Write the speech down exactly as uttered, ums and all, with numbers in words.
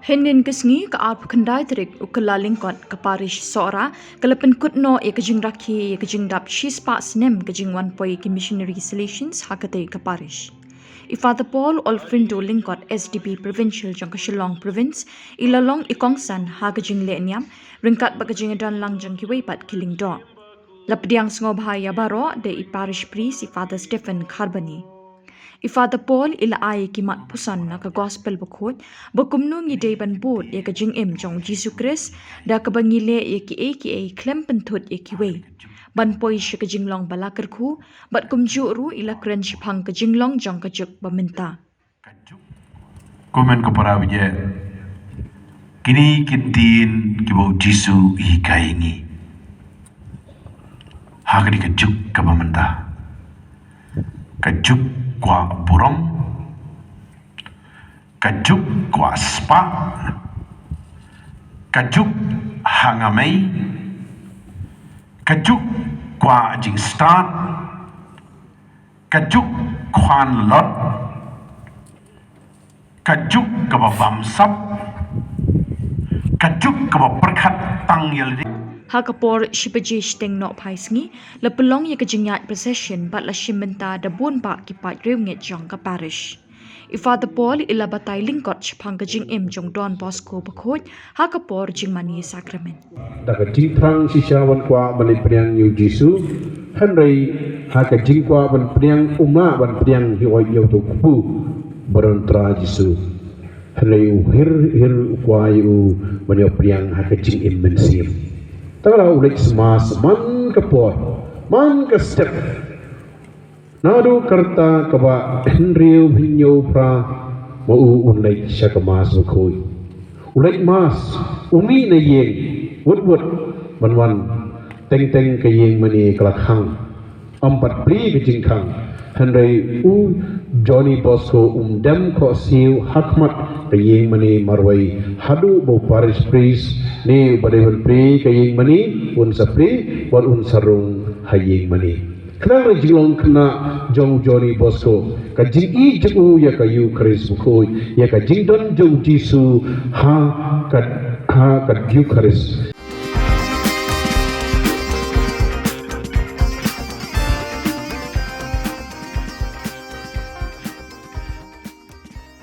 Hynnin ka sngi ka arphew khyndai tarik u Kyllalyngkot ka parish Sohra ka la pynkut noh ïa ka jingrakhe ïa ka jingdap shispah snem ka jingwan poi ki missionary Salesians ha katei ka parish. I Father Paul Olfrindo Lyngkot, S D P Provincial jong ka Shillong Province, i la long i kongsan ha ka jingleh niam ryngkat bad ka jingdon lang jong kiwei pat ki lyngdoh. La pdiang sngewbha ïa baroh da i parish priest i Father Stephen Kharbani. I Father Paul i la ai ki mat puson na ka gospel bakhuid ba kumno ngi dei ban bud ïa ka jingim jong u Jisu Khrist da kaba ngi leh ïa kiei kiei khlem pynthut ïa kiwei, ban poi sha ka jinglong ba la kyrkhu, bad kumjuh ruh i la kren shaphang ka jinglong jong ka juk ba mynta. Kumne ko para bangeit, kine ki ktien kiba u Jisu i hikai ngi ha kane ka juk kaba mynta. Ka juk kwah burom, ka juk kwah spah, ka juk ha nga mei, ka juk kwah jingstad, ka juk khwan lot, ka juk kaba bamsap, ka juk kaba pyrkhat tang ïa lade. Ha ka por shi baje shiteng nohphai sngi la pynlong ïa ka jingïaid procession bad la shim bynta da bun bah ki paid riewngeit jong ka parish. I Father Paul i la batai lyngkot shaphang ka jingim jong Don Bosco bakhuid ha ka por jingmane sakrament. Da ka jingthrang shisha ban kwah ban leit pdiang ïa u Jisu, hynrei ha ka jingkwah ban pdiang um lah ban pdiang hi oi ïa uto u kpu ba don Trai Jisu. Hynrei u hir hir u kwah ïa u ban ïa pdiang ha ka jingim mynsiem. Te la u leit sma sman ka por, man ka step. Naduh ka rta kaba hynriew hynñiew phra ba u un leit sha ka mass bakhuid. U leit mass, u mih na ïing, wut wut ban wan, teng teng ka ïing mane ka la khang. Ym pat plie ka jingkhang. Hynrei u Johnny Bosco um dem khohsiew ha khmat ka ïing mane marwei haduh ba u parish priest ne ba dei ban plie ka ïing mane un sa plie bad un sa rung ha ïing mane. Khnang ka jinglong khynnah jong u Johnny Bosco, ka jingïeit jong u ïa ka Eukharist bakhuid, ïa ka jingdon jong u Jisu ha ka, ha ka Eukharist.